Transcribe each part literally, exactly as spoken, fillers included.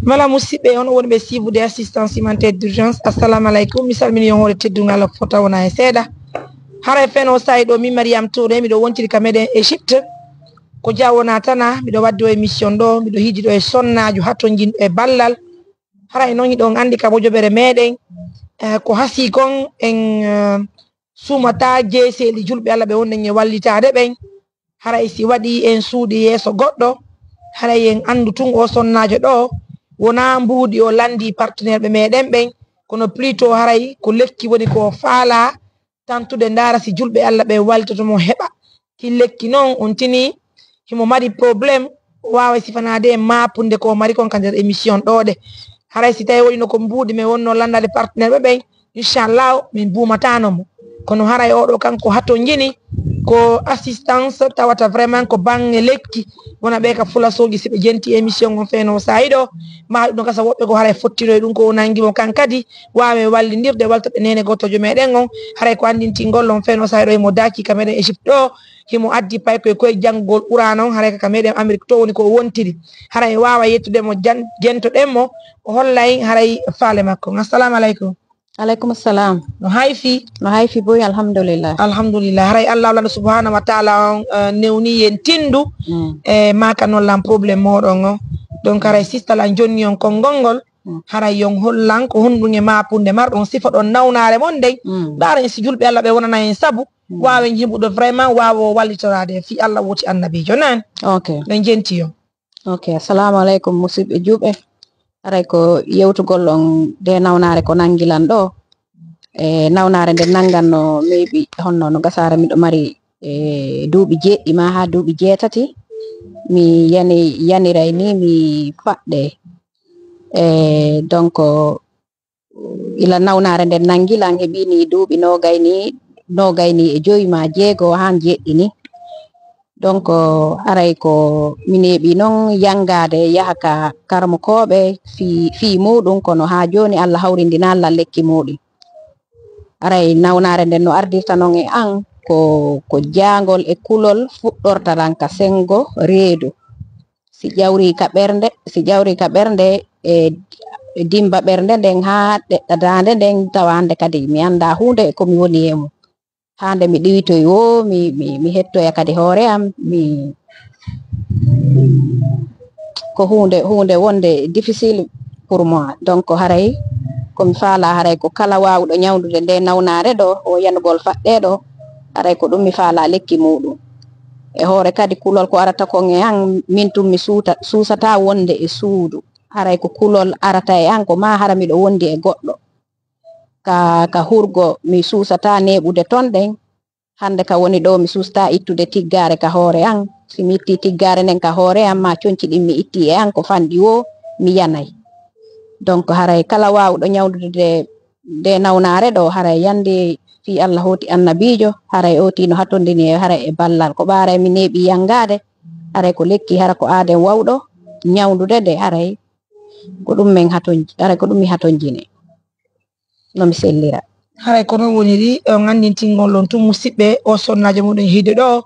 Mala musidɓe, on woni ɓe siibude assistance humanitaire d'urgence. Assalamu aleykum, mi salmini on hoore teddungal fota wona e seeɗa. Haray feno sayi ɗo, min Mariam Touré, miɗo wontiri ka meɗen Égypte. Ko jawona tana, miɗo waddi o émission ɗo, miɗo hidi ɗo e sonnaajo hatonjinɗo e ballal. Haray noon hiɗon anndi ka wojobere meɗen, eh, ko hasii kon en, eh, sumataa jeeseeli julɓe Alla ɓe wonɗen e wallitaade ɓen. Haray si waɗii en suuɗi yeeso goɗɗo, haray en anndu tun o sonnaajo ɗo wonaa mbuuɗi o lanndii partenaire ɓe meɗen ɓen, kono plutôt haray ko lekki woni ko o faalaa tantude ndaara si julɓe Alla ɓe wallitoto mo heɓa. Ki lekki noon on tini himo mari problème, o waawa sifanaade en maapunde ko o mari kon ka nder émission ɗo ɗe. Haray si tawi wonino ko mbuuɗi men wonno lanndade partenaire ɓe ɓen, inchallah min buumatano mo. Kono haray oɗo kanko hatonjini ko assistance tawata vraiment ko bange lekki, wona ɓe ka fulasooji si ɓe jenti émission on feno sayi ɗo, ma ɗum gasa woɓɓe ko haray fottinoy ɗum ko o nangi mo kan kadi, waawe wallindirde walta ɓe nene gotojo meɗen on, haray ko anndintingol on feno sayi ɗo himo daaki ka meɗen Égypte ɗo, himo addi paykoy koye janngugol Qur'aana on, haray ka meɗen Amérique to woni ko o wontiri. Haray waawa yettude mo jan-, jentoɗen mo, o hollay haray faale makko. Assalamu aleykum. Aleykum salam. No hayfi? No hayfi boy, alhamdulillah. Alhamdulillah. Haray Allah wala subhanahu wa ta'ala on, eh, newni yen tindu, Mm. e maka non lan problème moɗon on. Donc haray sista lan jonni on konngol ngol, Mm. haray yon hollan ko honɗum e mapunde marɗon sifa ɗon nawnaare mon nden. Mm. Ndaaren si julɓe Allah ɓe wonana en sabu, Mm. waawen yimɓuɗo vraiment waawo wallitoraade fii Allah woti annabiijo naan. Ok. Ɓe jenti yon. Ok, assalamu aleykum, musidɓe juuɓe. Haray ko yewtugol on de nawnaare ko nangi lan ɗo. E nawnaare nde nanganno maybe honno no gasaare miɗo mari, e duuɓi jeɗɗi ma haa duuɓi jeetati. Mi yani, yaniray ni mi faɗɗe. E donc, ila nawnaare nden nangi lan heɓi ni duuɓi noogay ni, noogay ni e joyi ma jeego haa jeɗɗi ni. Donc, haray ko mi neeɓi non yangaade yaha ka karamokooɓe fii, fii muuɗum, kono haa jooni Allah hawrindinaali lan lekki muuɗum. Haray nawnaare nden no ardirta non e an ko, ko jaangol e kulol fuɗɗorta lan ka senngo reedu. Si ƴawri ka ɓernde, si ƴawri ka ɓernde, e, e dimba ɓernde nden haa ɗeɗɗa daande nden, tawa hannde kadi mi anndaa huunde e ko mi woni e mum. Haa nde mi ɗiwitoy woo, mi, mi, mi hettoya kadi hoore am, mi, ko huunde, huunde wonde difficile pour moi. Donc, haray ko mi faalaa, haray ko kala waawuɗo ñawndude nde nawnaare ɗo, o yanugol faɗɗe ɗo, haray ko ɗum mi faalaa lekki muuɗum. E hoore kadi kulol ko arata kon e an, min tun mi suuta-, suusataa wonde e suudu. Haray ko kulol arata e an, ko maa hara miɗo wondi e goɗɗo. Ka, ka hurgo mi suusataa neeɓude ton ɗen. Hannde ka woni ɗo mi suusataa ittude tiggaare ka hoore an. Si mi ittii tiggaare nden ka hoore an, maa conci ɗin mi ittii e an ko fanɗi woo, mi yanay. Donc, haray kala waawuɗo ñawndude nde, nde nawnaare ɗo, haray yande fii Allah hooti annabiijo, haray o tino hatondini e haray e ballal. Ko ɓaaray mi neeɓi yangaade, haray ko lekki, hara ko aaden wawɗo ñawndude nde, haray ko ɗum men hatonji-, haray ko ɗum mi hatonjini. No mi sellira. Haray ko noon woniri, on anndintingol on tun, musidɓe, o sonnaajo muɗum hide ɗo,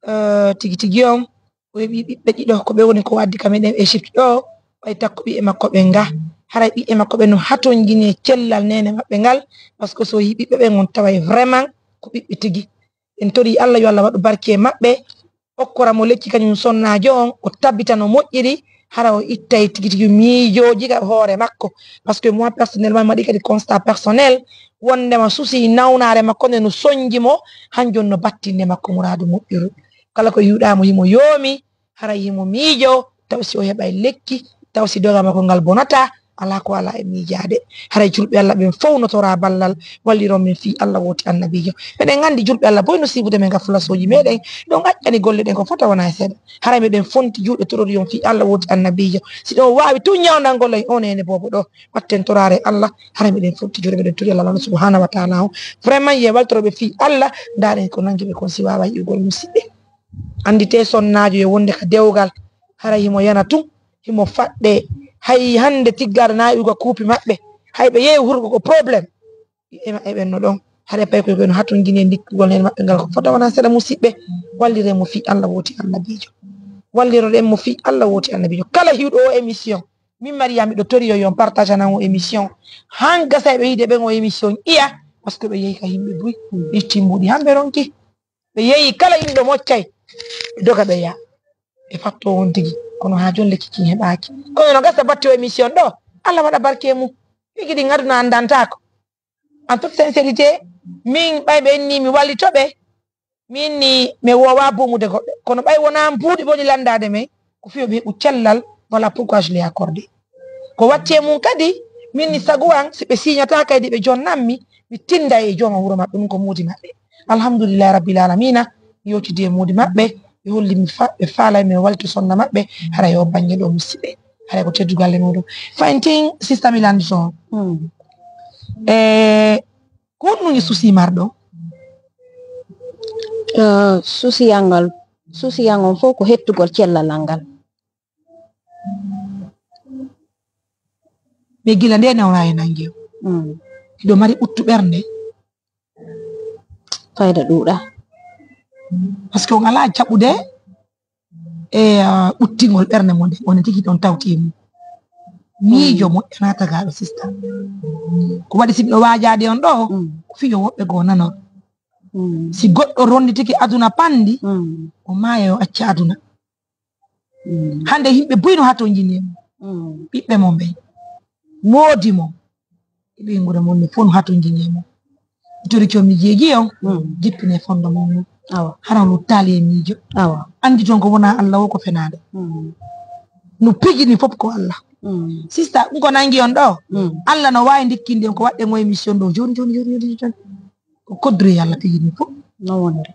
eh, tigi tigi on, o heɓi ɓiɓɓe ɗiɗo, ko ɓe woni ko waddi ka meɗen Égypte ɗo, ɓay takko ɓiɓɓe makko ɓen ga. Haray ɓiɓɓe makko ɓen no hatonjini e cellal neene maɓɓe ngal, parce que so yi ɓiɓɓe ɓen on taway vraiment ko ɓiɓɓe tigi. En tori Allah yo Allah waɗu barke e maɓɓe, okkora mo lekki kañum sonnaajo on, o tabbita no moƴƴiri, hara o ittay tigi tigi miijooji ka hoore makko. Parce que moi, personnellement, mi waɗi kadi constat personnel, wondema souci nawnaare makko nde no sonji mo, hanjum no battinde makko muraadu moƴƴuru. Kala ko yiwɗaa mo himo yoomi, haray himo miijo, taw si o heɓay lekki, taw si doga makko ngal bonata, alaa ko alaa e miijaade. Haray julɓe Allah ɓen fow no toraa ballal, walliron min fii Allah wooti annabiijo. Meɗen anndi julɓe Allah boy no siibude men ka fulasooji meɗen, ɗon aƴƴani golle ɗen ko fota wona e seeɗa. Haray meɗen fonti juuɗe torori on fii Allah wooti annabiijo. Si ɗon waawi tun ñawndangol en o neene boobo ɗo, watten toraare Allah. Haray meɗen fonti juuɗe meɗen tori Allah subhanahu wa ta'ala on. Vraiment ye waltoroɓe fii Allah, ndaaren ko nangi ɓe kon si waaway yi'ugol musidɓe. Annditee sonnaajo yo wonde ka dewgal, haray himo yana tun, himo faɗɗe. Hay hannde tiggaade na iwga kuupi maɓɓe, hay ɓe yeewi hurgo ko problème. Ɓiɓɓe maɓɓe ɓen no ɗon, haray pay koy koy no hatonjini e ndikkugol heen maɓɓe ngal ko fota wona seeɗa. Musidɓe, walliree mo fii Allah wooti annabiijo. Walliroɗen mo fii Allah wooti annabiijo. Kala hiwɗo o émission, Min Mariya miɗo tori yo yon partage anan o émission. Han gasa ɓe yiide ɓen o émission iya. Parce que ɓe yehi ka yimɓe buy. Ɗi timbuɗi han ɓe ronki. Ɓe yehi kala yimɓe moccay. Ɓe doga ɓe ya. Ɓe fatto on tigi. Kono ha jon lekki kin heɓaki. Kono no gasa batti o émission ɗo. Allah waɗa barke mum. Tigi ɗin aduna andantaako. En toute sincérité, min ɓay ɓe inni mi wallito ɓe. Min ni mi wowa bumude goɗɗo. Kono ɓay wona mbuuɗi ɓe woni landaade men, ko fiyo ɓe heɓu cellal, voilà pourquoi je l'ai accordé. Ko watti e mum kadi, min ni sagu an, si ɓe siñata kaydi ɓe jonnammi, mi tinda e jooma wuro maɓɓe, ɗum ko moodi maɓɓe. Alhamdulillahi rabbil alamina, mi yewtidi e moodi maɓɓe, ɓe holli mi fa-, ɓe faalay mi wallito sonna maɓɓe, hara yo bannge ɗo musidɓe, hara ko teddugal e muɗum. Fayin tin, sista Milan son. Mm. E ko honɗum e susi marɗo? Eh, susiyal ngal, susiyal ngal fof ko hettugol cellal ngal. Ɓe gila nde nawra e nangue. Mm. Hiɗo mari ɓuttu ɓernde. Fayda ɗuuɗa. Parce que on alaa jaɓude e, ah, ɓuttingol ɓernde mon nde, on tigi ɗon tawti e mum. Miijo moƴƴana tagaaɗo sista. Ko waɗi si miɗo waajaade on ɗo, mm, ko fiyo woɓɓe goo nanor. Mm. Si goɗɗo ronditiki aduna panndi, mm, o maaya o acca aduna. Mm. Hannde yimɓe buy no hatonjini e mum. Mm. Ɓiɓɓe mon ɓen. Moodi mon. E ɓeynguure mon ne fof no hatonjini e mum. Tori coomi jeeji on, mm, jippine fondo mon mum. Awa. Hara luttaali e miijo. Awa. Anndi toon ko wona Allah o ko fenaande. Mm. No pijini fof ko Allah. Mm. Sista, ɗum ko nangi on ɗo. Mm. Allah no waawi ndikkinde on ko waɗɗen o émission ɗo. Joni, joni, joni, joni, joni. Ko kodduri Allah tigi ni fof. No wonde.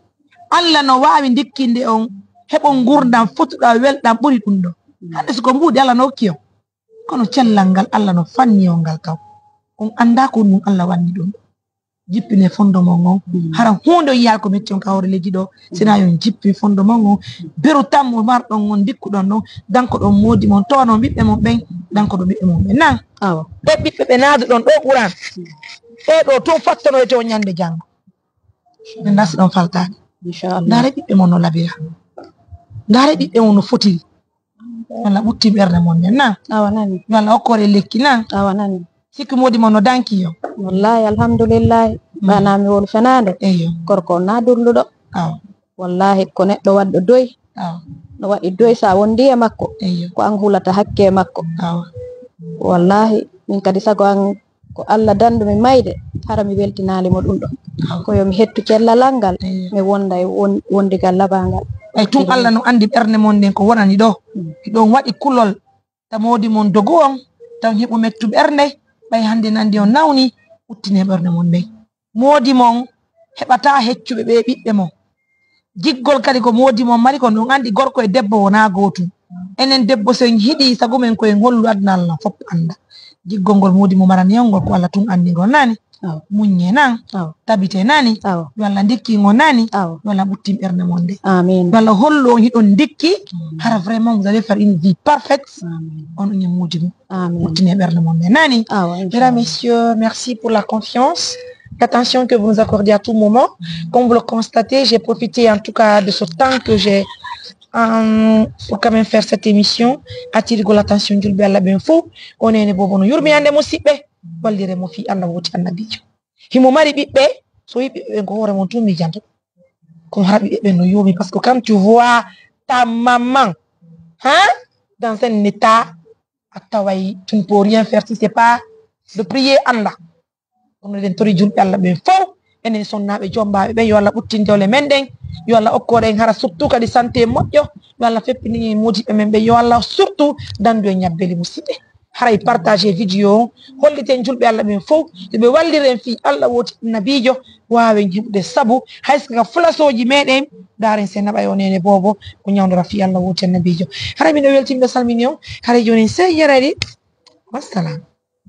Allah no waawi ndikkinde on heɓon ngurdam fotuɗam welɗam ɓuri ɗum ɗo. Mm. Hannde so ko mbuuɗi Allah no hokki on. Kono cellal ngal Allah no fanni on ngal taw. On anndaa ko ɗum Allah wanni ɗum. Jippine fondement on. Mm. Hara huunde on yiyaali ko metti on ka hoore leydi ɗo. Sina yon jippi fondement on. Beru tammo marɗon on ndikkuɗon ɗon. Danko ɗon moodi mon towano ɓiɓɓe mon ɓen. Danko ɗon ɓiɓɓe mon ɓen. Nan. Awa. Ɓe ɓiɓɓe ɓe naaduɗon ɗo ɓuran. Ɓe ɗo tun fattonoyte on ñande janngo. Ɓe ndasi ɗon faltaade. Inchallah. Ndaare ɓiɓɓe mon no labira. Ndaare ɓiɓɓe mon no fotiri. Walla ɓutti ɓernde mon nden, na? Awa nani. Walla okkoore lekki, na? Awa nani. Sikki moodi mon no danki yo. Wallahi, alhamdulillahi. Mm. Ɓana mi wol fenaande. Eyo. Korko on na dulluɗo. Awa. Wallahi, ko neɗɗo waɗɗo doy. Awa. No waɗi doy sa wondi e makko. Eyo. Ko an hulata hakke makko. Awa. Wallahi, min kadi sago an ko Allah dandu mi mayde, hara mi weltinaali mo ɗum ɗo. Awa. Ko yo mi hettu cellal ngal, eyo, mi wonda e won-, wondigal labangal. Ay, tun Allah no andi ɓernde mon nden ko wonani ɗo. Mm. Hiɗon waɗi kulol, ta moodi mon dogu on, tan heɓu mettu ɓernde, ɓay hande nandi on nawni, uttine ɓernde mon nden. Moodi mon heɓata heccuɓe ɓe ɓiɓɓe mon. Jiggol kadi ko moodi mon mari kon, on andi gorko e debbo wona gootum. Enen debbo so en hiɗi sagu men ko en hollu aduna Allah fof anda. Jiggol ngol moodi mo marani on ngol ko Allah tun andi ngol nani. Awa. Muññe nan, awa, tabite nani, awa, yo Allah ndikki ngo nani, awa, yo Allah ɓuttin ɓernde mon nde. Amin. Yo Allah hollu on hiɗon ndikki, amin, hara vraiment vous allez faire une vie parfaite. Amin. On e moodi mo. Amin. Ɓuttine ɓernde mon nde nani. Awa, inchallah. Mesdames, messieurs, merci pour la confiance, l'attention que vous nous accordez à tout moment. Comme vous le constatez, j'ai profité en tout cas de ce temps que j'ai, euh, pour quand même faire cette émission, attirer l'attention julɓe Allah ɓen fof. O nene bobo no yurmi hande musiɓɓe. Wallire mo fii Allah wooti annabiijo. Himo mari ɓiɓɓe, so wi ɓiɓɓe ɓen ko hoore mon tun miijanto. Kono hara ɓiɓɓe ɓen no yoomi, parce que quand tu vois ta maman, hein, dans un état, a taway tu ne peux rien faire si c'est pas de prier Allah. Kono eɗen tori julɓe Allah ɓen fof, enen sonnaaɓe jommbaaɓe ɓen, yo Allah ɓuttin dewle men ɗen, yo Allah okku en hara surtout kadi santé moƴƴo, yo Allah feppini en moodiɓɓe men ɓen, yo Allah surtout dandu en ñabbeli musiɓɓe. Haray partage vidéo on, holliten julɓe Allah ɓen fof, yo ɓe wallir en fii Allah wooti annabiijo, waawen heɓude sabu, hay so ka fulasooji meɗen, ndaaren se naɓa e o nene boobo, o ñawndora fii Allah wooti annabiijo. Haray miɗo welti, miɗo salmini on, haray jooni sey yarani, wassalam.